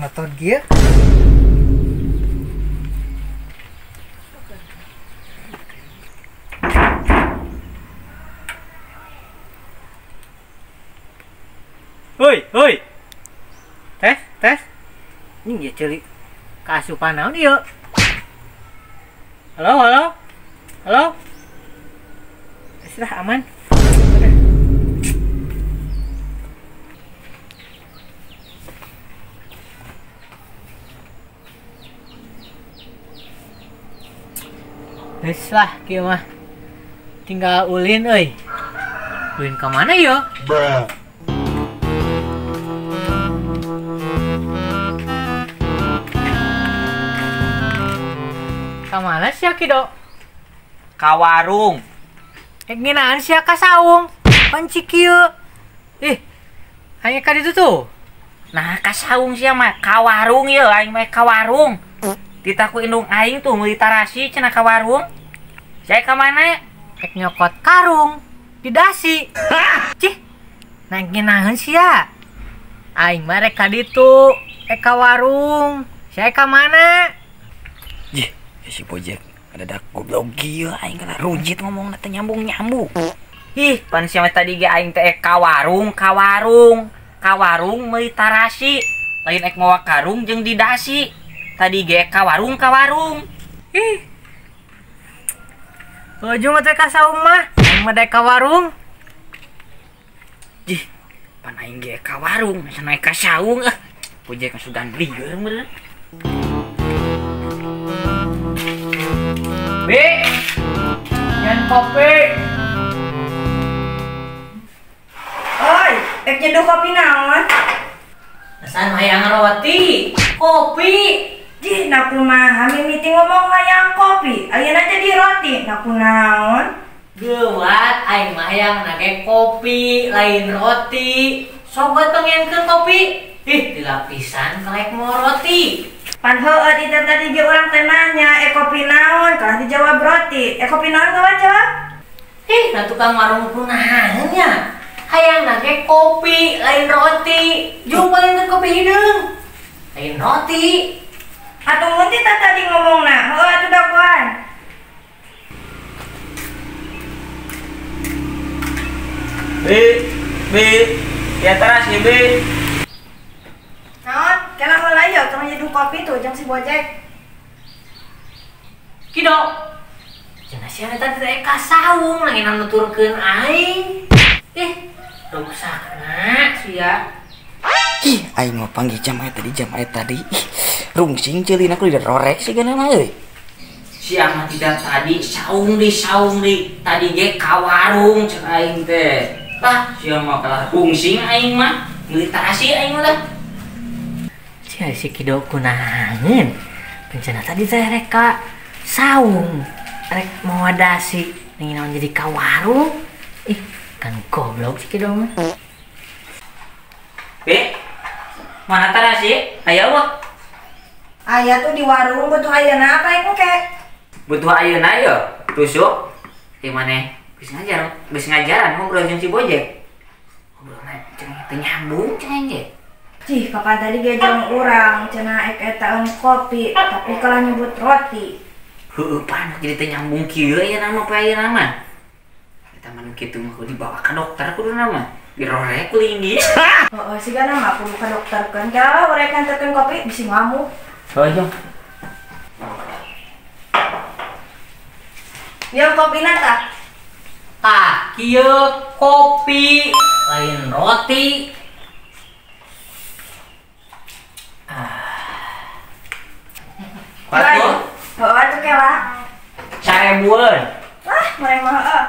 Monoton kieu. Hoi, hoi. Tes, tes. Ini ya ceuli. Kaasupan naon ieu? Halo, halo. Halo. Sudah aman. Geus lah kieu mah. Tinggal ulin euy. Ulin ka mana ieu? Bruh. Ka mana sia Kido? Ka warung. Ek ngeunaan sia ka saung. Panci kieu. Ih. Hanya ka ditu tuh. Nah, ka saung sia mah, ka warung ieu aing mah ka warung. Titah ku indung aing tuh meuli tarasi cenah ka warung. Saya ka mana? Ek nyokot karung di dasi. Cih. Nah, ngeunaheun sia. Aing mah rek ka ditu, ek ka warung. Saya ka mana? Jih, si Bojek ada dak goblok kieu aing kana rujit ngomongna teh nyambung-nyambung. Ih, pan sia mah tadi ge aing teh ka warung, ka warung. Ka warung meuli tarasi. Lain ek mawa karung jeung di dasi. Tadi ge ka warung, ka warung. Ih. Ujung teh ka saung mah, aing mah daek ka warung. Jih, pan aing ge ka warung, asa naik ka saung ah. Bojek sugan lieur meureun. B, nyan kopi. Oi, ek nyeduh kopi naon? Pesan hayang roti, kopi. Jih, nah kumaha mimiti ngomong hayang kopi, ayeuna jadi roti, nah kunaon? Geuwat aing mah hayang nage kopi, lain roti. Sok bae pengenkeun kopi. Ih, dilapisan kalek mau roti. Pan heueuh teh tadi ge urang teh nanya, kopi naon? Kalah dijawab roti. Kopi naon kawan jawab? Ih, nah tukang warung kunaon nya? Hayang nage kopi, lain roti. Jung paling kopi hideung. Lain roti. Atuh mun teh tadi ngomongna, heueuh atuh dagoan. B, B, ya terasi B. Naon, kela heula ieu tong nyeduh kopi tuh jeung si Bojek. Kido. Cenah sia eta teh ka saung nangina nuturkeun aing. Ih, ruksakna sia. Ih, aing mah panggih jam aya tadi. Ih, rungsing ceulina ku dirorek sigana mah euy. Sia mah tidak tadi saung di tadi ge ka warung cek aing teh. Tah, sia mah kalah rungsing aing mah, meuli tarasi aing mah lah. Sia si Kido kunaon? Bencana tadi teh rek ka saung, rek mawa dasi, nanginaon jadi ka warung. Ih, kan goblok si Kido mah. Be, mana tarasi? Aya mah? Aya tuh di warung butuh ayeuna apa engke? Butuh ayeuna ye, tusuk. Di maneh? Geus ngajaran ngobrol jeung si Bojek. Ngobrolna cenah teu nyambung cenah ge. Cih, kapan tadi ge jeung urang cenah ek etaeun kopi, tapi kalah nyebut roti. Heueuh pan jadi teu nyambung kieu ayeuna mah poe ayeuna mah. Eta mah nu kitu mah kudu dibawa ka dokter kuduna mah. Dirorek ku linggis. Heeh, sigana mah kudu ka dokterkeun. Kala urang nganterkeun kopi bisi ngamuk. Heuh, jong. Yang kopina tah? Tah, kieu kopi lain roti. Batu. Heeh atuh kela. Sarebueun. Wah, murah mah heueuh.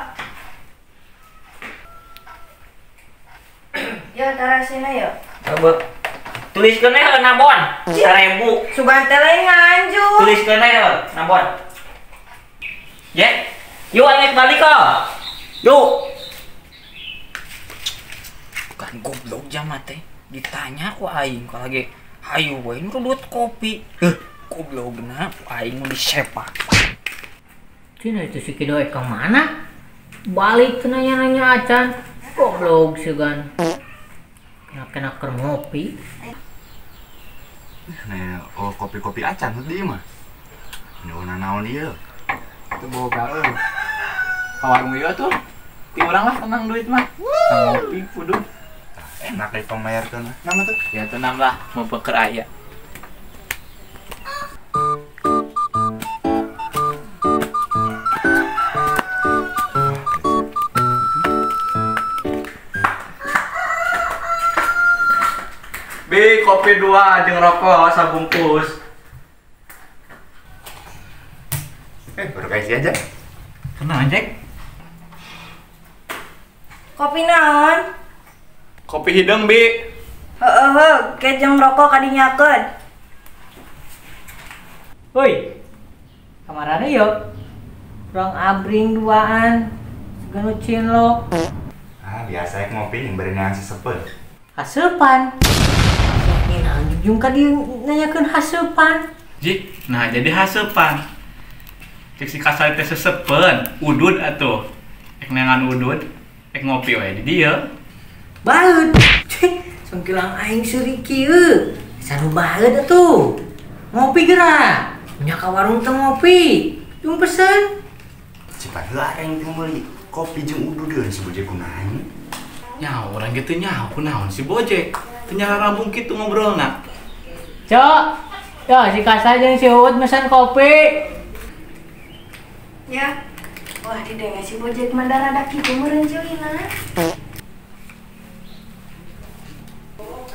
Yo tarasina yo. Coba. Tuliskeun we nabon. 1000. Sugan teh lain nganjur. Tuliskeun we nabon. Ye. Yuk aing balik kok. Yuk. Bukan goblok jama teh. Ditanya ku aing kalau lagi hayu we nurut kopi. Goblokna ku aing mun disepak. Cina itu si Kido ka mana? Balik nanya-nanya acan. Goblok sugan. Kena-kena keur ngopi. Nah, oh kopi-kopi acan tadi mah. Nyawa naon ieu. Itu boga euy. Ka warung ieu tuh. Ti urang lah tenang duit mah. Ngopi kudu. Enak deh pembayarkeun. Nama tuh? Ya tenang lah, mau peker aya. Bi, kopi 2 jeung rokok sabungkus. Baru kasih aja. Tenang, Jack. Kopi naon? Kopi hideung, Bi. Heeh, heuh, ke jeung rokok kadinyakeun. Woi. Kamarana yuk. Urang abring duaan. Seganu cinlok. Ah, biasa ek ngopi yang bari neang sesepeun. Haseupan. Anjung ka dieu nanyakeun haseupan. Ji, nah jadi haseupan. Cek si kasar teh sesepeun, udud atuh. Ek neangan udud, ek ngopi we di dieu. Baeud. Songkilang aing seuri kieu. Sanu baeud atuh. Ngopi geura. Nya ka warung teh ngopi. Jeung pesen. Cipat heula aing teh meuli kopi jeung udud deui si Bojek kunaon. Nya urang ge teu nyaho kunaon si Bojek. Teu nyarambung kitu ngobrolna. Cok, yo si Kasa jeung si Uut mesen kopi. Ya. Wah, didenge si Bojek mah rada kitu meureun ceulina.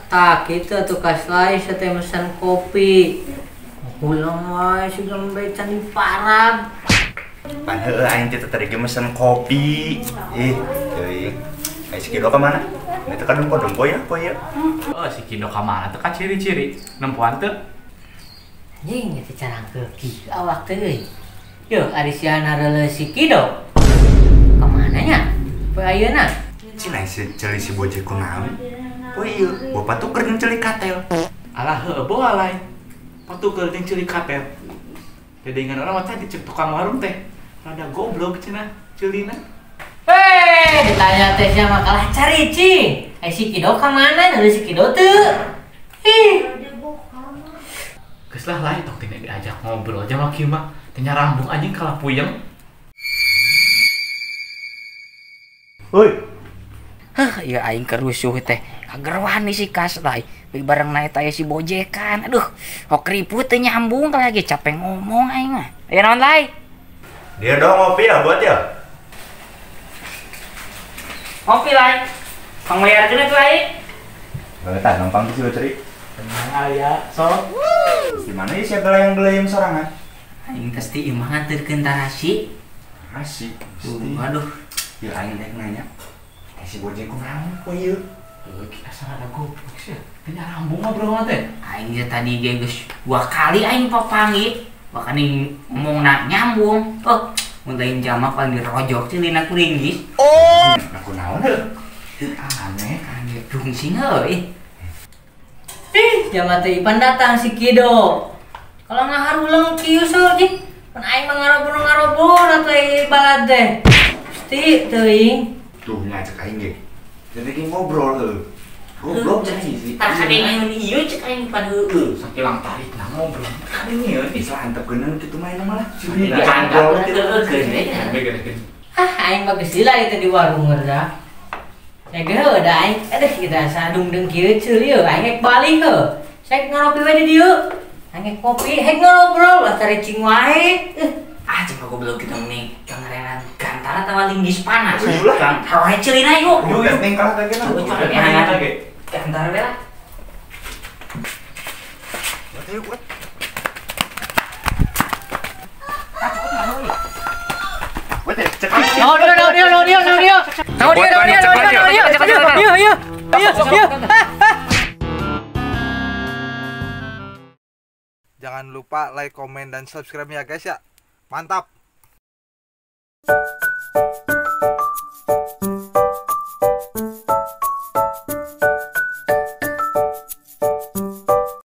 Tah kitu atuh Kaslai teh mesen kopi. Ulang wae si gembe can diparab. Pan heueuh aing teh tadi ge mesen kopi. Ih, teuing. Ai si Kido ka mana? Itu kan dengko-dengko ya, poe ya. Oh, si Kido ka mana teh kan ciri-ciri. Nempoan teu? Anjing eta carangkeul kieu awak teh euy. Yeuh, ari sia nareuleuh si Kido. Ka mana nya? Poe ayeuna? Cina si ceuli si Bojek kunaon? Poe ieu, bapak tuker jeung ceuli katel. Alah heueuh boa lain. Patuker jeung ceuli katel. Dedengan urang mah tadi cek tukang warung teh. Rada goblok cenah ceulina. Hei, ditanya teh sia mah kalah cari cing. Eh si Kido ka mana? Ngeuleuh si Kido teu. Ih. Geus lah lain tong teh diajak ngobrol aja mah kieu mah. Teh nyarambung anjing kalah puyeng. Hoi. Hah, ieu aing kerusuh teh. Kageruan nih si Kaslai. Beuh bareng nae teh si Bojekan. Aduh, hok ribut teu nyambung kalau lagi capek ngomong aing mah. Aya naon lain? Dia dong ngopi ya buat ya. Ngopi lain. Pangbayarkeun atuh aing. Boleh tah numpang di situ ceri. Tenang aya, sok. Di mana ya siapa yang gelayem sorangan? Aing teh ti imah nganterkeun tarasi. Tarasi. Aduh, ya aing rek nanya. Eh si Bojek kunaon poe ieu? Heuh, asa rada goblok sia. Teu nyarambung ngobrolna teh. Aing ge tadi ge geus 2 kali aing papanggih. Bahkan ngomongna nyambung. Oh, mun lain jama paling dirojok ceulina ku linggis. Oh. Nah kunaon heuh? Aneh, aneh dungsing heuh. Ih, jama teh Ipan datang si Kido. Kalau ngaharuleng kieu seur jing. Pan aing mah ngarobon-ngarobon atuh balad teh. Gusti teuing. Tuh nya cek aing ge. Jadi ge ngobrol heuh. Goblok cek aing sih. Tah kadengeun ieu cek aing pan heueuh. Sakilang tarik na ngobrol. Kadengeun bisa antepkeun kitu mah malah. Diantep heueuh we. Ah, aing mah geus lila itu di warung geura. Ya ge heuh da aing aduh kita sadung deung kieu ceul ieu aing rek balik heuh. Saya ngopi we di dieu. Aing rek kopi, rek ngobrol lah cari cing wae. Ah, cek goblok kitu mending kangarenan gantara atawa linggis panas. Kang, haroe ceulina yuk. Yuk, ning kalah teh ge. Gantara we lah. Buat yuk, buat. No, no, no, no, no, no, no, no. No, no, no, no, no, no. Jangan lupa like, komen, dan subscribe ya guys ya. Mantap.